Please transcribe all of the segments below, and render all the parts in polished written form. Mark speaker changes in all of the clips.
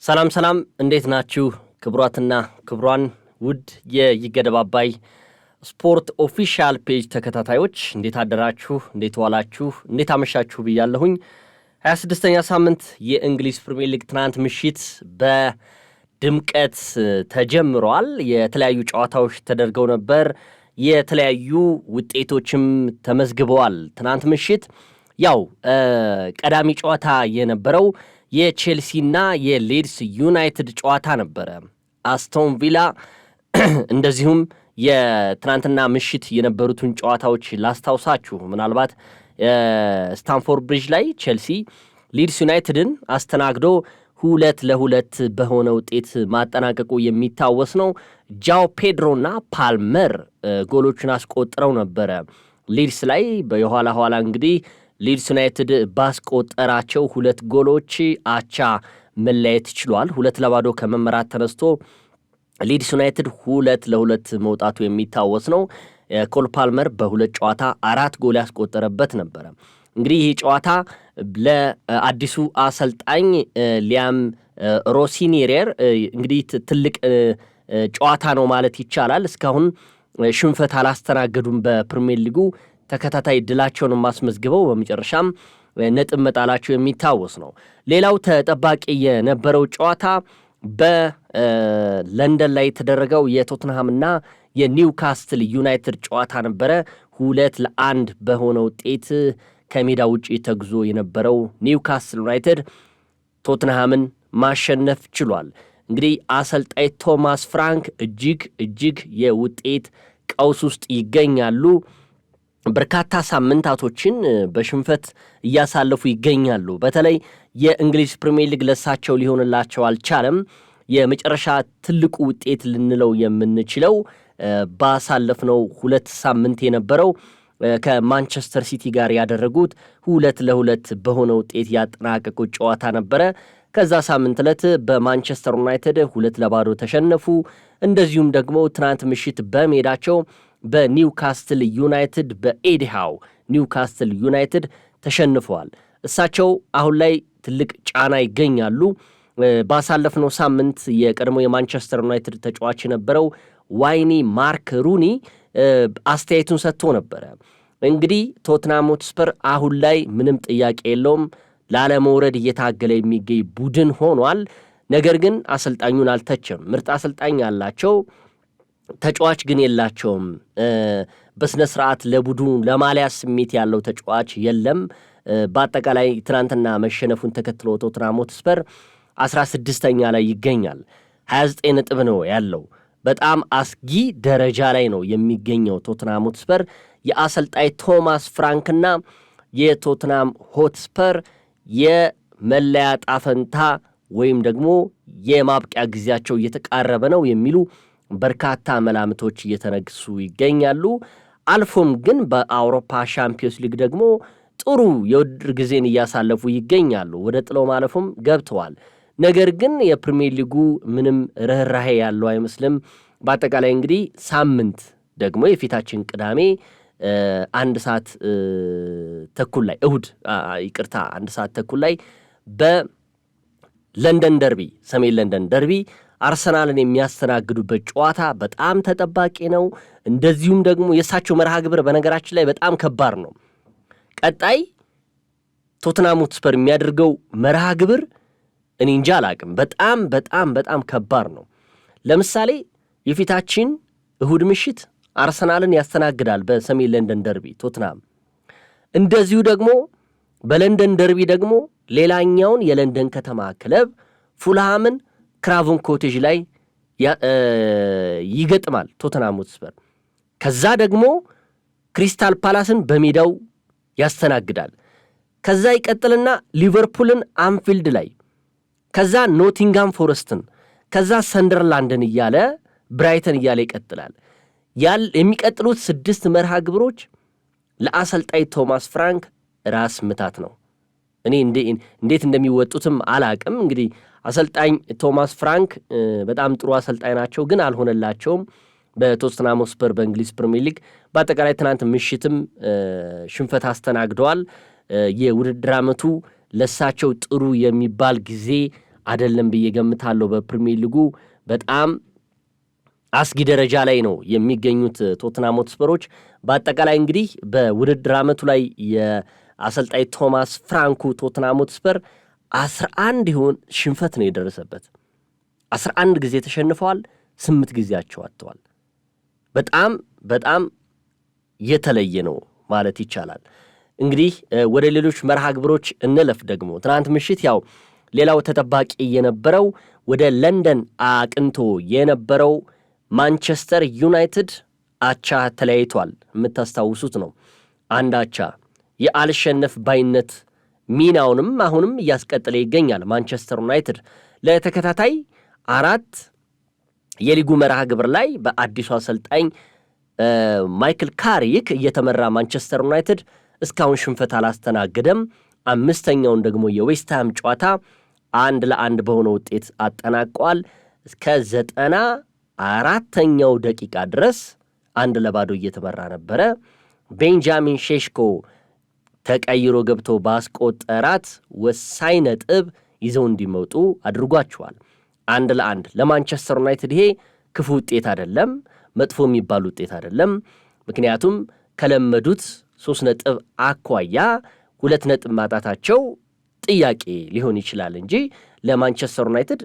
Speaker 1: ሰላም ሰላም፣ እንዴት ናችሁ? ክቡራትና ክቡራን ውድ የይገደብ አባይ ስፖርት official page ተከታታዮች፣ እንዴት አደራችሁ? እንዴት ዋላችሁ? እንዴት አመሻችሁ ብያለሁኝ። 26ኛ ሳምንት የእንግሊዝ ፕሪሚየር ሊግ ትናንት ምሽት በድምቀት ተጀምሯል። የተለያዩ ጨዋታዎች ተደርገው ነበር። የተለያዩ ውጤቶችም ተመዝግበዋል። ትናንት ምሽት ያው ቀዳሚ ጨዋታ የነበረው የቼልሲና የሊድስ ዩናይትድ ጨዋታ ነበረ። አስቶን ቪላ እንደዚሁም የትናንትና ምሽት የነበሩትን ጨዋታዎች ላስታውሳችሁ። ምናልባት ስታንፎርድ ብሪጅ ላይ ቼልሲ ሊድስ ዩናይትድን አስተናግዶ 2-2 በሆነ ውጤት ማጠናቀቁ የሚታወስ ነው። ጃው ፔድሮና ፓልመር ጎሎቹን አስቆጥረው ነበረ ሊድስ ላይ። የኋላ ኋላ እንግዲህ ሊድስ ዩናይትድ ባስቆጠራቸው ሁለት ጎሎች አቻ መለያየት ችሏል። 2-0 ከመመራት ተነስቶ ሊድስ ዩናይትድ 2-2 መውጣቱ የሚታወስ ነው። ኮል ፓልመር በሁለት ጨዋታ አራት ጎል ያስቆጠረበት ነበረ። እንግዲህ ይህ ጨዋታ ለአዲሱ አሰልጣኝ ሊያም ሮሲኒየር እንግዲህ ትልቅ ጨዋታ ነው ማለት ይቻላል። እስካሁን ሽንፈት አላስተናገዱም። በፕሪሚየር ሊጉ ተከታታይ ድላቸውን አስመዝግበው በመጨረሻም ነጥብ መጣላቸው የሚታወስ ነው። ሌላው ተጠባቂ የነበረው ጨዋታ በለንደን ላይ የተደረገው የቶትንሃምና የኒውካስትል ዩናይትድ ጨዋታ ነበረ። 2-1 በሆነ ውጤት ከሜዳ ውጭ ተጉዞ የነበረው ኒውካስትል ዩናይትድ ቶትንሃምን ማሸነፍ ችሏል። እንግዲህ አሰልጣኝ ቶማስ ፍራንክ እጅግ እጅግ የውጤት ቀውስ ውስጥ ይገኛሉ። በርካታ ሳምንታቶችን በሽንፈት እያሳለፉ ይገኛሉ። በተለይ የእንግሊዝ ፕሪሚየር ሊግ ለሳቸው ሊሆንላቸው አልቻለም። የመጨረሻ ትልቁ ውጤት ልንለው የምንችለው ባሳለፍነው 2 ሳምንት የነበረው ከማንቸስተር ሲቲ ጋር ያደረጉት 2-2 በሆነ ውጤት ያጠናቀቁት ጨዋታ ነበረ። ከዛ ሳምንት ዕለት በማንቸስተር ዩናይትድ 2-0 ተሸነፉ። እንደዚሁም ደግሞ ትናንት ምሽት በሜዳቸው በኒውካስትል ዩናይትድ፣ በኤዲ ሃው ኒውካስትል ዩናይትድ ተሸንፈዋል። እሳቸው አሁን ላይ ትልቅ ጫና ይገኛሉ። ባሳለፍነው ሳምንት የቀድሞ የማንቸስተር ዩናይትድ ተጫዋች የነበረው ዋይኒ ማርክ ሩኒ አስተያየቱን ሰጥቶ ነበረ። እንግዲህ ቶትናም ሆትስፐር አሁን ላይ ምንም ጥያቄ የለውም ላለመውረድ እየታገለ የሚገኝ ቡድን ሆኗል። ነገር ግን አሰልጣኙን አልተቸም። ምርጥ አሰልጣኝ አላቸው፣ ተጫዋች ግን የላቸውም። በስነ ስርዓት ለቡድኑ ለማሊያ ስሜት ያለው ተጫዋች የለም። በአጠቃላይ ትናንትና መሸነፉን ተከትሎ ቶትናም ሆትስፐር 16ኛ ላይ ይገኛል። 29 ነጥብ ነው ያለው። በጣም አስጊ ደረጃ ላይ ነው የሚገኘው ቶትናም ሆትስፐር። የአሰልጣኝ ቶማስ ፍራንክና የቶትናም ሆትስፐር የመለያ ጣፈንታ ወይም ደግሞ የማብቂያ ጊዜያቸው እየተቃረበ ነው የሚሉ በርካታ መላምቶች እየተነግሱ ይገኛሉ። አልፎም ግን በአውሮፓ ሻምፒዮንስ ሊግ ደግሞ ጥሩ የውድድር ጊዜን እያሳለፉ ይገኛሉ። ወደ ጥሎ ማለፉም ገብተዋል። ነገር ግን የፕሪሚየር ሊጉ ምንም ርኅራሄ ያለው አይመስልም። በአጠቃላይ እንግዲህ ሳምንት ደግሞ የፊታችን ቅዳሜ 1 ሰዓት ተኩል ላይ፣ እሁድ ይቅርታ፣ 1 ሰዓት ተኩል ላይ በለንደን ደርቢ፣ ሰሜን ለንደን ደርቢ አርሰናልን የሚያስተናግዱበት ጨዋታ በጣም ተጠባቂ ነው። እንደዚሁም ደግሞ የእሳቸው መርሃ ግብር በነገራችን ላይ በጣም ከባድ ነው። ቀጣይ ቶትናም ሆትስፐር የሚያደርገው መርሃ ግብር እኔ እንጃ አላቅም። በጣም በጣም በጣም ከባድ ነው። ለምሳሌ የፊታችን እሁድ ምሽት አርሰናልን ያስተናግዳል በሰሜን ለንደን ደርቢ ቶትናም። እንደዚሁ ደግሞ በለንደን ደርቢ ደግሞ ሌላኛውን የለንደን ከተማ ክለብ ፉልሃምን ክራቨን ኮቴጅ ላይ ይገጥማል ቶተንሃም ሆትስፐር። ከዛ ደግሞ ክሪስታል ፓላስን በሜዳው ያስተናግዳል። ከዛ ይቀጥልና ሊቨርፑልን አንፊልድ ላይ፣ ከዛ ኖቲንጋም ፎረስትን፣ ከዛ ሰንደርላንድን እያለ፣ ብራይተን እያለ ይቀጥላል። የሚቀጥሉት ስድስት መርሃ ግብሮች ለአሰልጣኝ ቶማስ ፍራንክ ራስ ምታት ነው። እኔ እንዴት እንደሚወጡትም አላቅም። እንግዲህ አሰልጣኝ ቶማስ ፍራንክ በጣም ጥሩ አሰልጣኝ ናቸው፣ ግን አልሆነላቸውም በቶተንሃም ሆትስፐር በእንግሊዝ ፕሪሚየር ሊግ። በአጠቃላይ ትናንት ምሽትም ሽንፈት አስተናግደዋል። የውድድር ዓመቱ ለሳቸው ጥሩ የሚባል ጊዜ አይደለም ብዬ ገምታለሁ። በፕሪሚየር ሊጉ በጣም አስጊ ደረጃ ላይ ነው የሚገኙት ቶትናም ሆትስፐሮች። በአጠቃላይ እንግዲህ በውድድር ዓመቱ ላይ የአሰልጣኝ ቶማስ ፍራንኩ ቶትናም ሆትስፐር 11 ይሆን ሽንፈት ነው የደረሰበት። 11 ጊዜ ተሸንፈዋል፣ 8 ጊዜ አጥተዋል። በጣም በጣም የተለየ ነው ማለት ይቻላል። እንግዲህ ወደ ሌሎች መርሃ ግብሮች እንለፍ። ደግሞ ትናንት ምሽት ያው ሌላው ተጠባቂ የነበረው ወደ ለንደን አቅንቶ የነበረው ማንቸስተር ዩናይትድ አቻ ተለያይቷል። የምታስታውሱት ነው። አንድ አቻ የአልሸነፍ ባይነት ሚናውንም አሁንም እያስቀጠለ ይገኛል። ማንቸስተር ዩናይትድ ለተከታታይ 4 የሊጉ መርሃ ግብር ላይ በአዲሱ አሰልጣኝ ማይክል ካሪክ እየተመራ ማንቸስተር ዩናይትድ እስካሁን ሽንፈት አላስተናገደም። አምስተኛውን ደግሞ የዌስትሃም ጨዋታ 1-1 በሆነ ውጤት አጠናቋል። እስከ 94ኛው ደቂቃ ድረስ 1-0 እየተመራ ነበረ። ቤንጃሚን ሼሽኮ ተቀይሮ ገብቶ ባስቆጠራት ወሳኝ ነጥብ ይዘው እንዲመጡ አድርጓቸዋል። 1-1 ለማንቸስተር ዩናይትድ ይሄ ክፉ ውጤት አይደለም፣ መጥፎ የሚባል ውጤት አይደለም። ምክንያቱም ከለመዱት 3 ነጥብ አኳያ 2 ነጥብ ማጣታቸው ጥያቄ ሊሆን ይችላል እንጂ ለማንቸስተር ዩናይትድ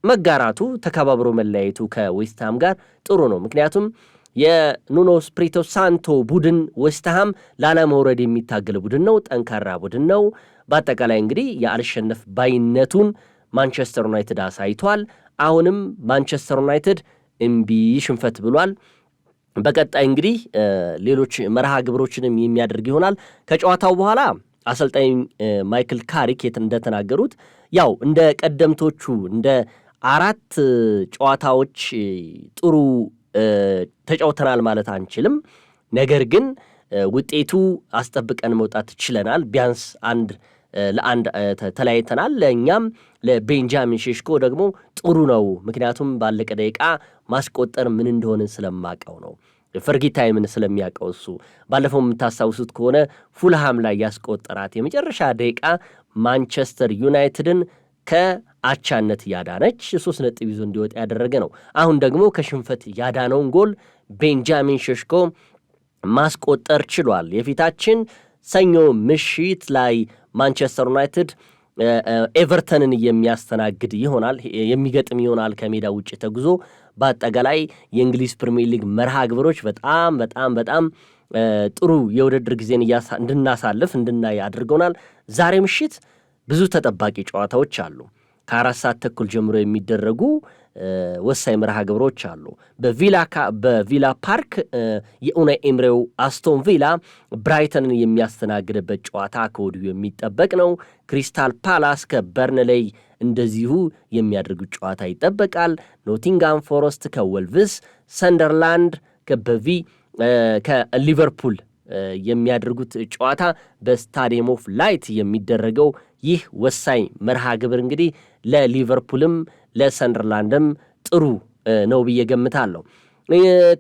Speaker 1: መጋራቱ ተከባብሮ መለያየቱ ከዌስትሃም ጋር ጥሩ ነው። ምክንያቱም የኑኖ ስፕሪቶ ሳንቶ ቡድን ዌስትሃም ላለመውረድ የሚታገል ቡድን ነው፣ ጠንካራ ቡድን ነው። በአጠቃላይ እንግዲህ የአልሸነፍ ባይነቱን ማንቸስተር ዩናይትድ አሳይቷል። አሁንም ማንቸስተር ዩናይትድ እምቢ ሽንፈት ብሏል። በቀጣይ እንግዲህ ሌሎች መርሃ ግብሮችንም የሚያደርግ ይሆናል። ከጨዋታው በኋላ አሰልጣኝ ማይክል ካሪክ እንደተናገሩት ያው እንደ ቀደምቶቹ እንደ 4 ጨዋታዎች ጥሩ ተጫውተናል ማለት አንችልም። ነገር ግን ውጤቱ አስጠብቀን መውጣት ችለናል። ቢያንስ 1-1 ተለያይተናል። ለእኛም ለቤንጃሚን ሼሽኮ ደግሞ ጥሩ ነው። ምክንያቱም ባለቀ ደቂቃ ማስቆጠር ምን እንደሆነ ስለማቀው ነው። ፈርጊ ታይምን ስለሚያውቀው እሱ ባለፈው የምታስታውሱት ከሆነ ፉልሃም ላይ ያስቆጠራት የመጨረሻ ደቂቃ ማንቸስተር ዩናይትድን ከአቻነት ያዳነች 3 ነጥብ ይዞ እንዲወጣ ያደረገ ነው። አሁን ደግሞ ከሽንፈት ያዳነውን ጎል ቤንጃሚን ሼሽኮ ማስቆጠር ችሏል። የፊታችን ሰኞ ምሽት ላይ ማንቸስተር ዩናይትድ ኤቨርተንን የሚያስተናግድ ይሆናል፣ የሚገጥም ይሆናል ከሜዳ ውጭ ተጉዞ። በአጠቃላይ የእንግሊዝ ፕሪሚየር ሊግ መርሃ ግብሮች በጣም በጣም በጣም ጥሩ የውድድር ጊዜን እንድናሳልፍ እንድናይ አድርገውናል። ዛሬ ምሽት ብዙ ተጠባቂ ጨዋታዎች አሉ። ከአራት ሰዓት ተኩል ጀምሮ የሚደረጉ ወሳኝ መርሃ ግብሮች አሉ። በቪላ ፓርክ የኡናይ ኤምሬው አስቶን ቪላ ብራይተንን የሚያስተናግድበት ጨዋታ ከወዲሁ የሚጠበቅ ነው። ክሪስታል ፓላስ ከበርንሌይ እንደዚሁ የሚያደርጉት ጨዋታ ይጠበቃል። ኖቲንጋም ፎረስት ከወልቭስ፣ ሰንደርላንድ ከሊቨርፑል የሚያደርጉት ጨዋታ በስታዲየም ኦፍ ላይት የሚደረገው ይህ ወሳኝ መርሃ ግብር እንግዲህ ለሊቨርፑልም ለሰንደርላንድም ጥሩ ነው ብዬ ገምታለሁ።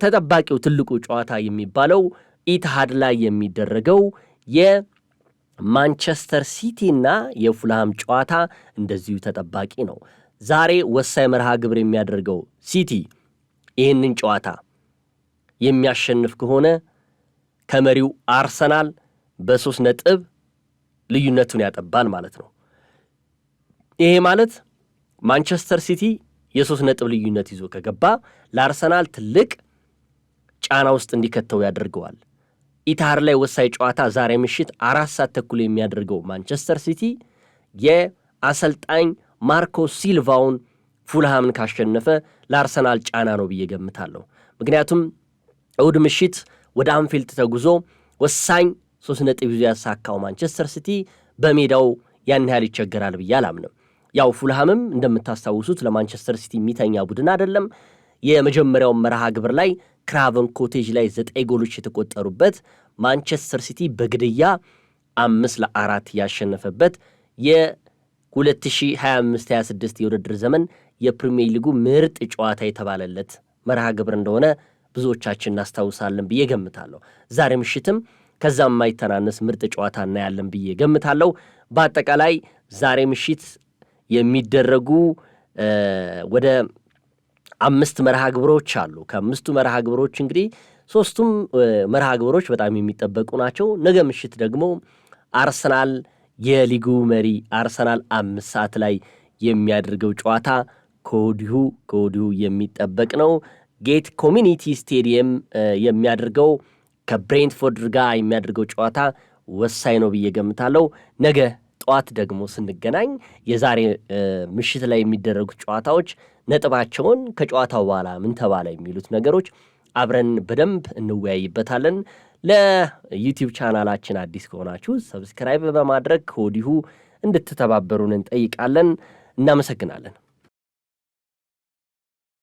Speaker 1: ተጠባቂው ትልቁ ጨዋታ የሚባለው ኢትሃድ ላይ የሚደረገው የማንቸስተር ሲቲ እና የፉልሃም ጨዋታ እንደዚሁ ተጠባቂ ነው። ዛሬ ወሳኝ መርሃ ግብር የሚያደርገው ሲቲ ይህንን ጨዋታ የሚያሸንፍ ከሆነ ከመሪው አርሰናል በ3 ነጥብ ልዩነቱን ያጠባል ማለት ነው። ይሄ ማለት ማንቸስተር ሲቲ የ3 ነጥብ ልዩነት ይዞ ከገባ ለአርሰናል ትልቅ ጫና ውስጥ እንዲከተው ያደርገዋል። ኢትሃድ ላይ ወሳኝ ጨዋታ ዛሬ ምሽት 4 ሰዓት ተኩል የሚያደርገው ማንቸስተር ሲቲ የአሰልጣኝ ማርኮ ሲልቫውን ፉልሃምን ካሸነፈ ለአርሰናል ጫና ነው ብዬ ገምታለሁ። ምክንያቱም እሁድ ምሽት ወደ አንፊልድ ተጉዞ ወሳኝ 3 ነጥብ ይዞ ያሳካው ማንቸስተር ሲቲ በሜዳው ያን ያህል ይቸገራል ብዬ አላምንም። ያው ፉልሃምም እንደምታስታውሱት ለማንቸስተር ሲቲ የሚተኛ ቡድን አይደለም። የመጀመሪያው መርሃ ግብር ላይ ክራቨን ኮቴጅ ላይ 9 ጎሎች የተቆጠሩበት ማንቸስተር ሲቲ በግድያ 5-4 ያሸነፈበት የ2025-26 የውድድር ዘመን የፕሪሚየር ሊጉ ምርጥ ጨዋታ የተባለለት መርሃ ግብር እንደሆነ ብዙዎቻችን እናስታውሳለን ብዬ ገምታለሁ። ዛሬ ምሽትም ከዛም የማይተናነስ ምርጥ ጨዋታ እናያለን ብዬ ገምታለሁ። በአጠቃላይ ዛሬ ምሽት የሚደረጉ ወደ 5 መርሃ ግብሮች አሉ። ከአምስቱ መርሃ ግብሮች እንግዲህ ሶስቱም መርሃ ግብሮች በጣም የሚጠበቁ ናቸው። ነገ ምሽት ደግሞ አርሰናል፣ የሊጉ መሪ አርሰናል 5 ሰዓት ላይ የሚያደርገው ጨዋታ ከወዲሁ የሚጠበቅ ነው። ጌት ኮሚኒቲ ስቴዲየም የሚያደርገው ከብሬንትፎርድ ጋር የሚያደርገው ጨዋታ ወሳኝ ነው ብዬ ገምታለሁ። ነገ ጠዋት ደግሞ ስንገናኝ የዛሬ ምሽት ላይ የሚደረጉት ጨዋታዎች ነጥባቸውን፣ ከጨዋታው በኋላ ምን ተባለ የሚሉት ነገሮች አብረን በደንብ እንወያይበታለን። ለ YouTube ቻናላችን አዲስ ከሆናችሁ subscribe በማድረግ ከወዲሁ እንድትተባበሩን እንጠይቃለን። እናመሰግናለን።